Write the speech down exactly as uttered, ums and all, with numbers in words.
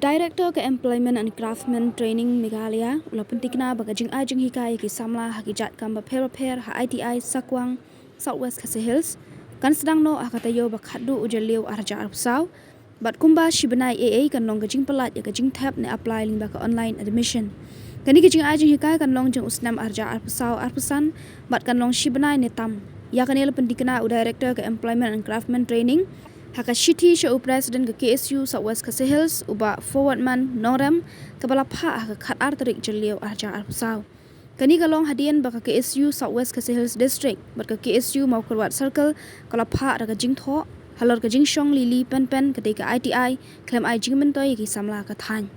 Director ka Employment and Craftsman Training Meghalaya u la pyntikna ba ka jingai jinghikai ïa ki samla ha ki jait kam bapher bapher ha I T I Sakwang, South West Khasi Hills, kan sdang noh ha ka taïew ba khatduh u Jylliew ar hajar arphew saw, bad kumba shi bnai ei ei kan long ka jingpyllait ïa ka jingthep ne apply lyngba ka online admission. Kane ka jingai jinghikai kan long jong u snem ar hajar arphew saw arphew san, bad kan long shi bnai ne tam. Ïa kane la pyntikna u Director ka Employment and Craftsman Training ha ka shithi sha u President ka K S U South West Khasi Hills, u Bah Forwardman Nongrem, kaba la phah ha ka khatar tarik Jylliew ar hajar arphew saw. Kane ka long hadien ba ka K S U South West Khasi Hills District bad ka K S U Mawkyrwat Circle ka la phah da ka jingthoh halor ka jingshong lili pynpen katei ka I T I khlem ai jingmyntoi ïa ki samla ka thaiñ.